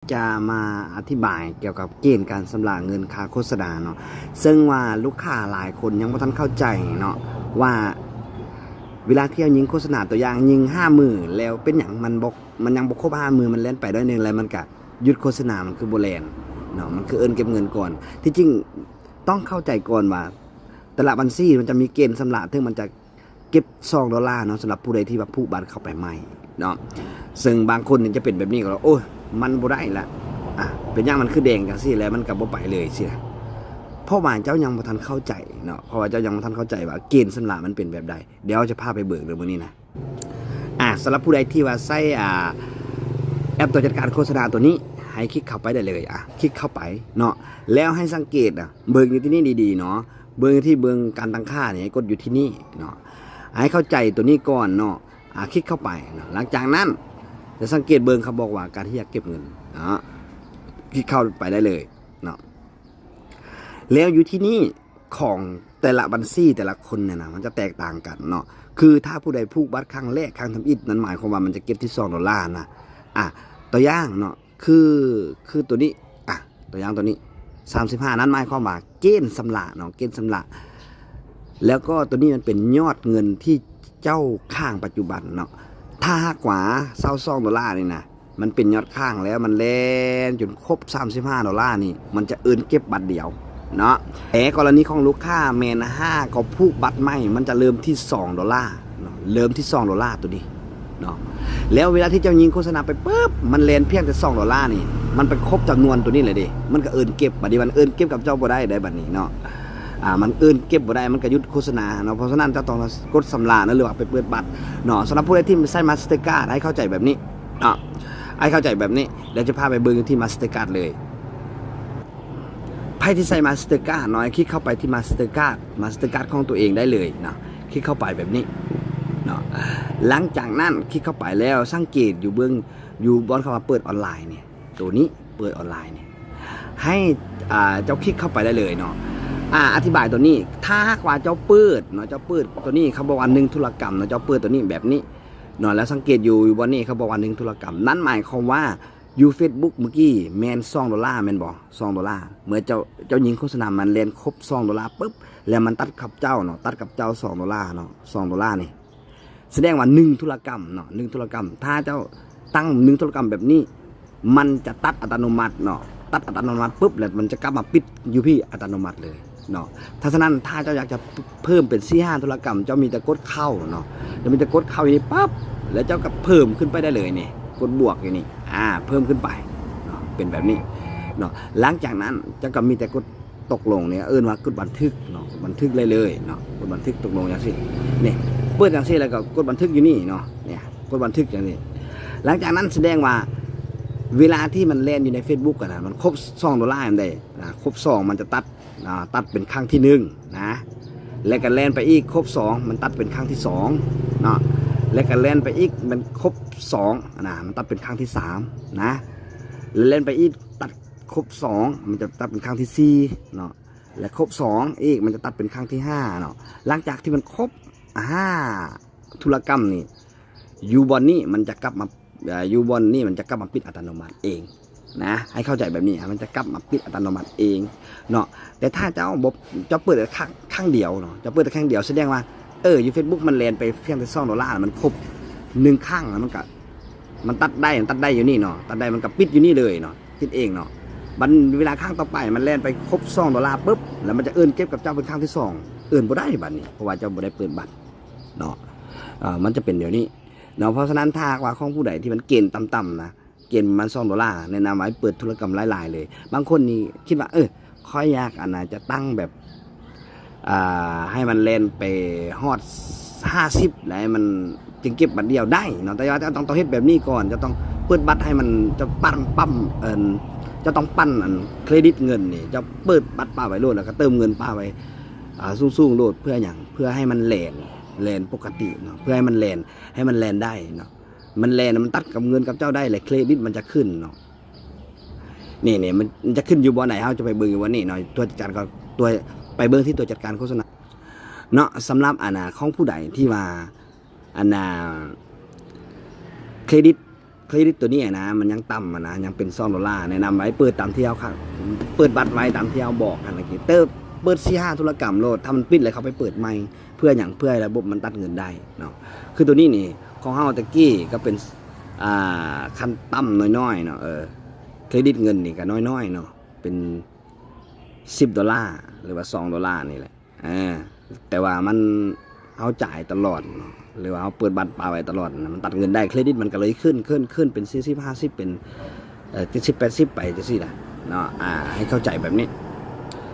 ຈະມາອະທິບາຍກ່ຽວກັບເກນການຊຳລະເງິນຄ່າໂຄສະນາເນາະ ເຊິ່ງວ່າລູກຄ້າຫຼາຍຄົນຍັງບໍ່ທັນເຂົ້າໃຈເນາະ ວ່າເວລາທີ່ເຮົາຍິງໂຄສະນາ ຕົວຢ່າງຍິງຫ້າໝື່ນ ແລ້ວເປັນຫຍັງມັນບໍ່ ມັນຍັງບໍ່ຄົບຫ້າໝື່ນ ມັນແລ່ນໄປໜ້ອຍໜຶ່ງ ແລ້ວມັນກະຢຸດໂຄສະນາ ມັນຄືບໍ່ແລ່ນເນາະ ມັນຄືເອີ້ນເກັບເງິນກ່ອນ. ທີ່ຈິງຕ້ອງເຂົ້າໃຈກ່ອນວ່າ ແຕ່ລະບັນຊີມັນຈະມີເກນຊຳລະ ເຖິງມັນຈະເກັບສອງໂດລາເນາະ ສຳລັບຜູ້ໃດທີ່ວ່າຜູກບັດເຂົ້າໄປໃໝ່ເນາະ ເຊິ່ງບາງຄົນນີ້ຈະເປັນແບບນີ້ກໍ ໂອ້ຍ ມັນບໍ່ໄດ້ລະ ອາ ເປັນຫຍັງມັນຄືແດງຈັ່ງຊີ້ ແລ້ວມັນກໍບໍ່ໄປເລີຍຊີ້ນະ ເພາະວ່າເຈົ້າຍັງບໍ່ທັນເຂົ້າໃຈເນາະ ເພາະວ່າເຈົ້າຍັງບໍ່ທັນເຂົ້າໃຈວ່າເກນຊຳລະມັນເປັນແບບໃດ. ດຽວເຮົາຈະພາໄປເບິ່ງໃນມື້ນີ້ນະ. ອາ ສຳລັບຜູ້ໃດທີ່ວ່າໃຊ້ ອາ ແອັບຕົວຈັດການໂຄສະນາຕົວນີ້ ໃຫ້ຄລິກເຂົ້າໄປໄດ້ເລີຍ ອາ ຄລິກເຂົ້າໄປເນາະ ແລ້ວໃຫ້ສັງເກດນະ ເບິ່ງຢູ່ທີ່ນີ້ດີໆເນາະ ເບິ່ງທີ່ເບິ່ງການຕັ້ງຄ່ານີ້ ໃຫ້ກົດຢູ່ທີ່ນີ້ເນາະ ໃຫ້ເຂົ້າໃຈຕົວນີ້ກ່ອນເນາະ ອາ ຄລິກເຂົ້າໄປເນາະ. ຫຼັງຈາກນັ້ນຈະສັງເກດເບິ່ງ ເຂົາບອກວ່າການທີ່ຢາກເກັບເງິນເນາະ ຄລິກເຂົ້າໄປໄດ້ເລີຍເນາະ ແລ້ວຢູ່ທີ່ນີ້ ຂອງແຕ່ລະບັນຊີແຕ່ລະຄົນນີ້ນະ ມັນຈະແຕກຕ່າງກັນເນາະ ຄືຖ້າຜູ້ໃດຜູກບັດຄັ້ງແລກ ຄັ້ງທຳອິດ ນັ້ນໝາຍຄວາມວ່າມັນຈະເກັບທີ່ສອງໂດລານະ ອາ ຕົວຢ່າງເນາະ ຄື ຄືຕົວນີ້ ອາ ຕົວຢ່າງຕົວນີ້ ສາມສິບຫ້າ ນັ້ນໝາຍຄວາມວ່າເກນຊຳລະເນາະ ເກນຊຳລະ ແລ້ວກໍຕົວນີ້ມັນເປັນຍອດເງິນທີ່ເຈົ້າຄ້າງປັດຈຸບັນເນາະ. ຖ້າຫາກວ່າຊາວສອງໂດລານີ້ນະ ມັນເປັນຍອດຄ້າງແລ້ວ ມັນແລ່ນຈົນຄົບສາມສິບຫ້າໂດລານີ້ ມັນຈະເອີ້ນເກັບບັດດຽວເນາະ. ແຕ່ກໍລະນີຂອງລູກຄ້າແມ່ນຫາກໍຜູກບັດໃໝ່ ມັນຈະເລີ່ມທີ່ສອງໂດລາເນາະ ເລີ່ມທີ່ສອງໂດລາຕົວນີ້ເນາະ. ແລ້ວເວລາທີ່ເຈົ້າຍິງໂຄສະນາໄປປຶບ ມັນແລ່ນພຽງແຕ່ສອງໂດລານີ້ ມັນໄປຄົບຈຳນວນຕົວນີ້ແຫຼະເດ້ ມັນກໍເອີ້ນເກັບ ບັດນີ້ມັນເອີ້ນເກັບກັບເຈົ້າບໍ່ໄດ້ໃດບັດນີ້ເນາະ. ອາ ມັນເອີ້ນເກັບບໍ່ໄດ້ ມັນກໍຢຸດໂຄສະນາເນາະ. ເພາະສະນັ້ນເຈົ້າຕ້ອງກົດຊຳລະເນາະ ຫຼືວ່າໄປເປີດບັດເນາະ. ສຳລັບຜູ້ໃດທີ່ໃຊ້ມາສເຕີກາດ ໃຫ້ເຂົ້າໃຈແບບນີ້ເນາະ ໃຫ້ເຂົ້າໃຈແບບນີ້ ແລ້ວຈະພາໄປເບິ່ງທີ່ມາສເຕີກາດເລີຍ. ໃຜທີ່ໃຊ້ມາສເຕີກາດເນາະ ໃຫ້ຄລິກເຂົ້າໄປທີ່ມາສເຕີກາດ ມາສເຕີກາດຂອງຕົວເອງໄດ້ເລີຍເນາະ ຄລິກເຂົ້າໄປແບບນີ້ເນາະ. ຫຼັງຈາກນັ້ນຄລິກເຂົ້າໄປແລ້ວ ສັງເກດຢູ່ເບິ່ງ ຢູ່ບ່ອນຄຳວ່າເປີດອອນລາຍນີ້ ໂຕນີ້ເປີດອອນລາຍນີ້ ໃຫ້ ອ່າ ເຈົ້າຄລິກເຂົ້າໄປໄດ້ເລີຍເນາະ. ອາ ອະທິບາຍໂຕນີ້ ຖ້າຫາກວ່າເຈົ້າເປີດເນາະ ເຈົ້າເປີດໂຕນີ້ ເຂົາບອກວ່າໜຶ່ງທຸລະກຳເນາະ ເຈົ້າເປີດໂຕນີ້ແບບນີ້ເນາະ ແລ້ວສັງເກດຢູ່ ຢູ່ບ່ອນນີ້ ເຂົາບອກວ່າໜຶ່ງທຸລະກຳ ນັ້ນໝາຍຄວາມວ່າຢູ່ເຟສບຸກມື້ກີ້ແມ່ນສອງໂດລາແມ່ນບໍ່? ສອງໂດລາ ເມື່ອເຈົ້າ ເຈົ້າຍິງໂຄສະນາ ມັນແລ່ນຄົບສອງໂດລາປຶບ ແລ້ວມັນຕັດກັບເຈົ້າເນາະ ຕັດກັບເຈົ້າສອງໂດລາເນາະ ສອງໂດລານີ້ ສະແດງວ່າໜຶ່ງທຸລະກຳເນາະ ໜຶ່ງທຸລະກຳ. ຖ້າເຈົ້າຕັ້ງໜຶ່ງທຸລະກຳແບບນີ້ ມັນຈະຕັດອັດຕະໂນມັດເນາະ ຕັດອັດຕະໂນມັດປຶບ ແລ້ວມັນຈະກັບມາປິດຢູ່ພີ້ອັດຕະໂນມັດເລີຍເນາະ. ຖ້າສະນັ້ນ ຖ້າເຈົ້າຢາກຈະເພີ່ມເປັນສີ່ຫ້າທຸລະກຳ ເຈົ້າມີແຕ່ກົດເຂົ້າເນາະ ເຈົ້າມີແຕ່ກົດເຂົ້າຢູ່ນີ້ປັບ ແລ້ວເຈົ້າກໍເພີ່ມຂຶ້ນໄປໄດ້ເລີຍນີ້ ກົດບວກຢູ່ນີ້ ອາ ເພີ່ມຂຶ້ນໄປເນາະ ເປັນແບບນີ້ເນາະ. ຫຼັງຈາກນັ້ນເຈົ້າກໍມີແຕ່ກົດ ຕົກລົງນີ້ ເອີ້ນວ່າກົດບັນທຶກເນາະ ກົດບັນທຶກໄດ້ເລີຍເນາະ ກົດບັນທຶກຕົກລົງຈັ່ງຊີ້ ນີ້ ເປີດຈັ່ງຊີ້ແລ້ວກໍກົດບັນທຶກຢູ່ນີ້ເນາະ ນີ້ ກົດບັນທຶກຈັ່ງນີ້. ຫຼັງຈາກນັ້ນສະແດງວ່າເວລາທີ່ມັນແລ່ນຢູ່ໃນເຟສບຸກຫັ້ນນະ ມັນຄົບສອງໂດລາຫັ້ນເດ້ ອາ ຄົບສອງ ມັນຈະຕັດ ອາ ຕັດເປັນຄັ້ງທີໜຶ່ງນະ ແລ້ວກໍແລ່ນໄປອີກ ຄົບສອງ ມັນຕັດເປັນຄັ້ງທີສອງເນາະ ແລ້ວກໍແລ່ນໄປອີກ ມັນຄົບສອງນະ ມັນຕັດເປັນຄັ້ງທີສາມນະ ແລ້ວແລ່ນໄປອີກ ຕັດ ຄົບສອງ ມັນຈະຕັດເປັນຄັ້ງທີສີ່ເນາະ ແລະ ຄົບສອງອີກ ມັນຈະຕັດເປັນຄັ້ງທີຫ້າເນາະ. ຫຼັງຈາກທີ່ມັນຄົບຫ້າທຸລະກຳນີ້ ຢູ່ບ່ອນນີ້ມັນຈະກັບມາ ເອີ ຢູ່ບ່ອນນີ້ມັນຈະກັບມາປິດອັດຕະໂນມັດເອງນະ ໃຫ້ເຂົ້າໃຈແບບນີ້ ມັນຈະກັບມາປິດອັດຕະໂນມັດເອງເນາະ. ແຕ່ຖ້າເຈົ້າບໍ່ ເຈົ້າເປີດຄັ້ງ ຄັ້ງດຽວເນາະ ເຈົ້າເປີດແຕ່ຄັ້ງດຽວ ສະແດງວ່າ ເອີ ຢູ່ເຟສບຸກມັນແລ່ນໄປພຽງແຕ່ສອງໂດລາ ມັນຄົບໜຶ່ງຄັ້ງ ແລ້ວມັນກະ ມັນຕັດໄດ້ ມັນຕັດໄດ້ຢູ່ນີ້ເນາະ ຕັດໄດ້ ມັນກໍປິດຢູ່ນີ້ເລີຍເນາະ ປິດເອງເນາະ. ບັດເວລາຄັ້ງຕໍ່ໄປ ມັນແລ່ນໄປຄົບສອງໂດລາປຶບ ແລ້ວມັນຈະເອີ້ນເກັບກັບເຈົ້າເປັນຄັ້ງທີສອງ ເອີ້ນບໍ່ໄດ້ບັດນີ້ ເພາະວ່າເຈົ້າບໍ່ໄດ້ເປີດບັດເນາະ. ເອີ ມັນຈະເປັນແນວນີ້ເນາະ. ເພາະສະນັ້ນ ຖ້າຫາກວ່າຂອງຜູ້ໃດທີ່ມັນເກນຕ່ຳໆນະ ເກນປະມານສອງໂດລາ ແນະນຳໃຫ້ເປີດທຸລະກຳຫຼາຍໆເລີຍ. ບາງຄົນນີ້ຄິດວ່າ ເອີ ຂ້ອຍຢາກ ອັນນ່າ ຈະຕັ້ງແບບ ອ່າ ໃຫ້ມັນແລ່ນໄປຮອດຫ້າສິບ ແລ້ວໃຫ້ມັນຈຶ່ງເກັບບັດດຽວໄດ້ເນາະ. ແຕ່ວ່າເຈົ້າຕ້ອງ ຕ້ອງເຮັດແບບນີ້ກ່ອນ ເຈົ້າຕ້ອງເປີດບັດໃຫ້ມັນ ເຈົ້າປັ່ນ ປ້ຳ ເອີ້ນ ເຈົ້າຕ້ອງປັ່ນອັນເຄຣດິດເງິນນີ້ ເຈົ້າເປີດບັດປະໄວ້ໂລດ ແລ້ວກໍເຕີມເງິນປະໄວ້ ອ່າ ສູງໆໂລດ. ເພື່ອຫຍັງ? ເພື່ອໃຫ້ມັນແລ່ນ ແລ່ນປົກກະຕິເນາະ ເພື່ອໃຫ້ມັນແລ່ນ ໃຫ້ມັນແລ່ນໄດ້ເນາະ. ມັນແລ່ນ ມັນຕັດກັບເງິນກັບເຈົ້າໄດ້ ແລະ ເຄຣດິດມັນຈະຂຶ້ນເນາະ. ນີ້ ນີ້ ມັນ ມັນຈະຂຶ້ນຢູ່ບ່ອນໃດ ເຮົາຈະໄປເບິ່ງຢູ່ບ່ອນນີ້ເນາະ ຕົວຈັດການກໍ ຕົວ ໄປເບິ່ງທີ່ຕົວຈັດການໂຄສະນາເນາະ. ສຳລັບ ອັນນ່າ ຂອງຜູ້ໃດທີ່ວ່າ ອັນນ່າ ເຄຣດິດ ເຄຣດິດໂຕນີ້ນະ ມັນຍັງຕ່ຳນະ ຍັງເປັນສອງໂດລາ ແນະນຳໄວ້ເປີດຕາມທີ່ເຮົາ ເປີດບັດໄວ້ຕາມທີ່ເຮົາບອກຫັ້ນນະ ເຕີບ ເປີດສີ່ຫ້າທຸລະກຳໂລດ ຖ້າມັນປິດແລ້ວເຂົ້າໄປເປີດໃໝ່ ເພື່ອຫຍັງ? ເພື່ອໃຫ້ລະບົບມັນຕັດເງິນໄດ້ເນາະ. ຄືໂຕນີ້ນີ້ ຂອງເຮົາແຕ່ກີ້ກໍເປັນ ອ່າ ຂັ້ນຕ່ຳນ້ອຍໆເນາະ ເອີ ເຄຣດິດເງິນນີ້ກໍນ້ອຍໆເນາະ ເປັນສິບໂດລາ ຫຼືວ່າສອງໂດລານີ້ແຫຼະ ເອີ ແຕ່ວ່າມັນ ເຮົາຈ່າຍຕະຫຼອດເນາະ ຫຼືວ່າເຮົາເປີດບັດປະໄວ້ຕະຫຼອດນະ ມັນຕັດເງິນໄດ້ ເຄຣດິດມັນກໍເລີຍຂຶ້ນ ຂຶ້ນ ຂຶ້ນເປັນສີ່ສິບ ຫ້າສິບ ເປັນ ເອີ ເຈັດສິບ ແປດສິບ ໄປຈັ່ງຊີ້ນະເນາະ ອ່າ ໃຫ້ເຂົ້າໃຈແບບນີ້